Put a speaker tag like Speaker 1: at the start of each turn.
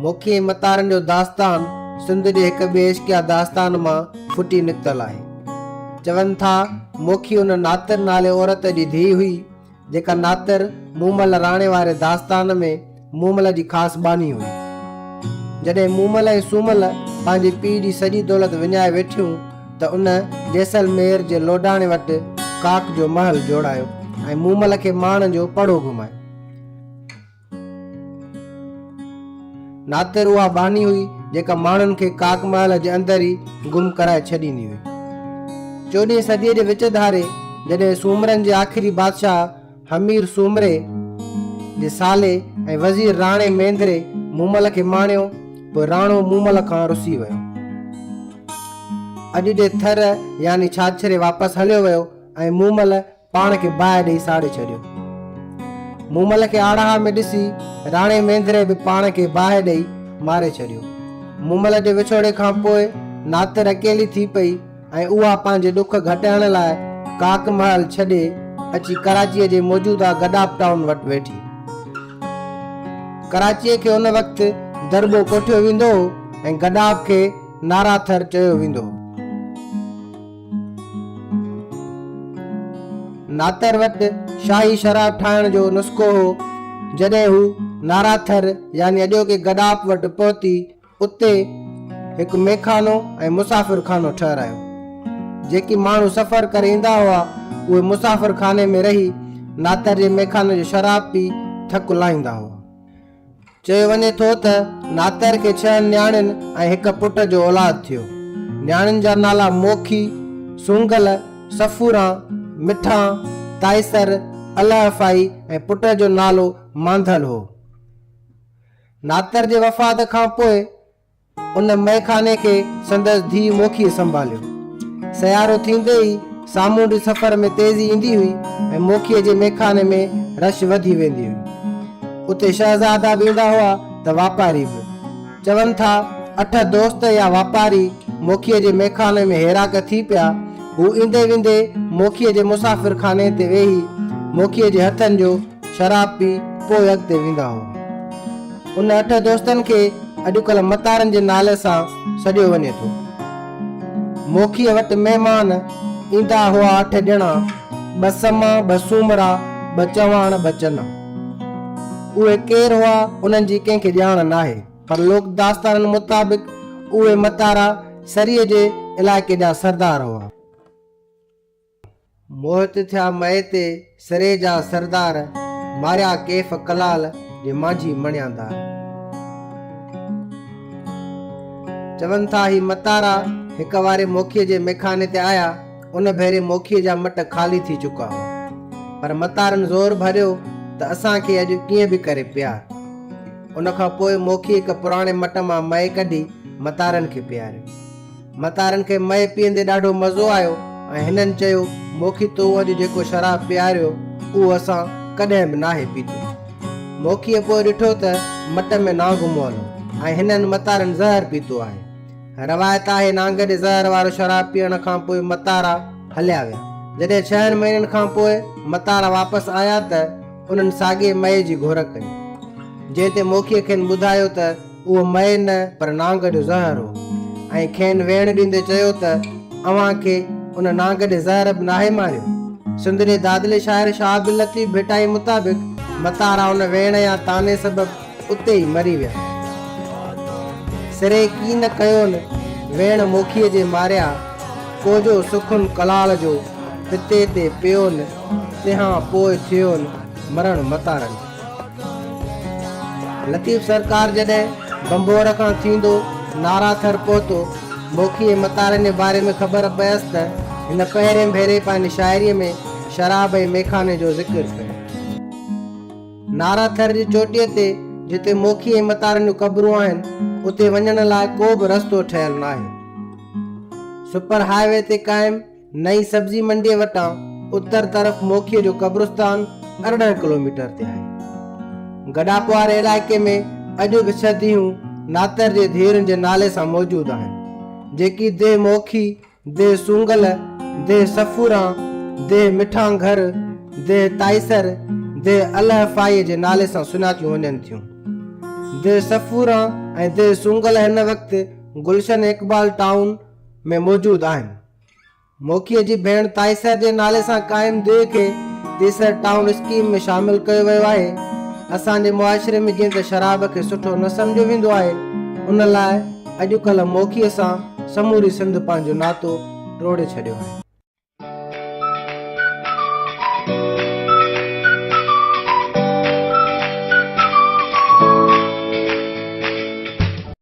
Speaker 1: موکي ۽ متارن جو داستان سنڌ جي هڪ ٻئي عشقيه داستان مان ڦٽي نڪتل آهي. چون ٿا موکي ان ناتر نالي عورت جي ڌيء هئي، جيڪا ناتر مومل راڻي واري داستان ۾ مومل جي خاص ٻانهي هئي. جڏهن مومل ۽ سومل پنهنجي پيء جي سڄي دولت وڃائي ويٺيون ته ان جيسلمير جي لوڊاڻي وٽ ڪاڪ جو محل جوڙايو ۽ مومل کي ماڻ جو پڙهو گهمايو. ناتر اها ٻانهي هئي جيڪا ماڻهن کي ڪاڪ محل جي اندر ئي گم ڪرائي ڇڏيندي هئي. چوڏهين صديء جي وچ ڌاري جڏهن سومرن جي آخري بادشاهه همير سومري جي سالي ۽ وزير راڻي مينڌري مومل کي ماڻيو پوء راڻو مومل کان رسي ويو. اڄ جي ٿر يعني ڇاڇري واپس هليو ويو ۽ مومل پاڻ کي باهه ڏئي ساڙي ڇڏيو. مومل کي آڙاهه ۾ ڏسي راڻي مينڌري به پاڻ کي باهه ڏئي ماري ڇڏيو. مومل جي وڇوڙي کان پوء ناتر اڪيلي ٿي پئي ۽ اها پنهنجي ڏک گهٽائڻ لاء ڪاڪ محل ڇڏي اچي ڪراچيء جي موجوده گڏاپ ٽائون وٽ ويٺي. ڪراچيء کي ان وقت درٻو ڪوٺيو ويندو هو ۽ گڏاپ کي ناراٿر چيو ويندو هو. ناتر وٽ شاهي شراب ٺاهڻ جو نسخو هو. جڏهن هو ناراٿر يعني اڄوڪي گڏاپ وٽ پهتي، اتي هڪ ميخانو ۽ مسافر خانو ٺهرايو. جيڪي ماڻهو سفر ڪري ايندا هئا، اهي مسافر خاني ۾ رهي ناتر جي ميخاني جو شراب پي ٿڪ لاهيندا هئا. چيو وڃي ٿو ته ناتر کي ڇهن نياڻين ۽ هڪ پٽ جو اولاد ٿيو. نياڻين جا نالا موکي، سونگل، صفوران، مٺان، تائيسر، الهه ڦائي ۽ پٽ جو نالو مانڌل هو. ناتر جي وفات کان پوء ان مئخاني کي سندس ڌيء موکيء سنڀاليو. سيارو ٿيندي ئي سامونڊي سفر ۾ تيزي ايندي هئي ۽ موکيء جي مئخاني ۾ رش وڌي ويندي هئي. اتي شهزادا به ايندا هئا ته واپاري به. چون ٿا اٺ دوست يا واپاري موکيء جي مئخاني ۾ هيراڪ ٿي پيا. هو ايندي ويندي موکيء جي مسافر خاني تي ويهي موکيء جي هٿن جو شراب پي پوء اڳتي ويندا هئا. ان اٺ دوستن کي اڄڪلهه متارن جي نالي سان سڏيو وڃي ٿو. موکيء وٽ مهمان ايندا هئا اٺ ڄڻا، ٻه سما، ٻه سومرا، ٻه چواڻ، ٻه چنا. اهي ڪير هئا، انهن جي ڪنهن کي ڄاڻ ناهي، پر لوڪ داستانن مطابق اهي متارا سريء جي علائقي جا سردار هئا. موهت ٿيا مئي تي سري جا سردار، ماريا ڪيف ڪلال جي مانجهي مڻياندار. چون ٿا هي متارا هڪ واري موکيء جي ميخاني تي آيا، ان ڀيري موکيء جا مٽ خالي ٿي چڪا هئا، پر متارن زور ڀريو ته اسان کي اڄ ڪيئن به ڪري پيار. ان کان پوء موکيء هڪ پراڻي مٽ مان مئي ڪڍي متارن کي پياريو. متارن کي مئي پيئندي ڏاڍو مزو آيو ۽ هنن چيو، موکي تو اڄ جيڪو شراب پياريو، اهو اسان ڪڏهن به ناهي پيتو. موکيء پوء ڏٺو ته مٽ ۾ نانگ مئل هو ۽ هنن متارن زهر پيتو آهي. روايت آهي نانگ جي زهر وارو شراب پيئڻ کان پوء متارا هليا ويا. جڏهن ڇهن مهينن کان پوء متارا واپس آيا ته انهن ساڳئي مئي جي گهر ڪئي. جنهن تي موکيء کين ٻڌايو ته اهو مئي نه پر نانگ جو زهر هو ۽ کين ويڻ ڏيندي چيو ته اوهان کي ان نانگ جي زهر به ناهي ماريو. سنڌ جي دادلي شاعر شاهه عبداللطيف ڀٽائي مطابق متارا ان ويڻ يا طعني سبب اتي ئي مري ويا. سري ڪين ڪيون ويڻ موکيء جي ماريا، ڪو جو سخن ڪلال جو پتي تي پيون، تنهان پوء ٿيون مرڻ متارن. لطيف سرڪار جڏهن ڀنڀور کان ٿيندو نارا ٿر پهتو، موکي ۽ متارن جي باري ۾ خبر پيس ته هن پهرين ڀيري پنهنجي شاعريء ۾ شراب ۽ ميخاني جو ذڪر ڪيو. نارا ٿر جي چوٽيء تي جتي موکي ۽ متارن جون قبرون آهن، اتي وڃڻ لاء ڪو به رستو ٺهيل ناهي. سپر هاء وي تي قائم نئين سبزي منڊيء وٽان اتر طرف موکيء جو قبرستان 18 ڪلوميٽر تي آهي. گڏاپ واري علائقي ۾ اڄ به ڇهه ديهون ناتر جي ڌيئرن جي نالي سان موجود آهن، جيڪي ديهه موکي، ديهه سونگل، ديهه صفوران، ديهه مٺانگهر، ديهه تائيسر، ديهه الهه ڦائيء جي نالي سان سڃاتيون وڃن ٿيون. ديهه صفوران ۽ ديهه سونگل هن وقت گلشن اقبال ٽائون ۾ موجود آهن. موکيء جي ڀيڻ تائيسر جي نالي سان قائم ديهه کي تيسر ٽائون اسڪيم ۾ شامل ڪيو ويو آهي. اسان جي معاشري ۾ جيئن ته شراب کي سٺو نه سمجهيو ويندو آهي، ان لاء اڄڪلهه موکيء سان سموري سنڌ پنهنجو ناتو ٽوڙي ڇڏيو آهي.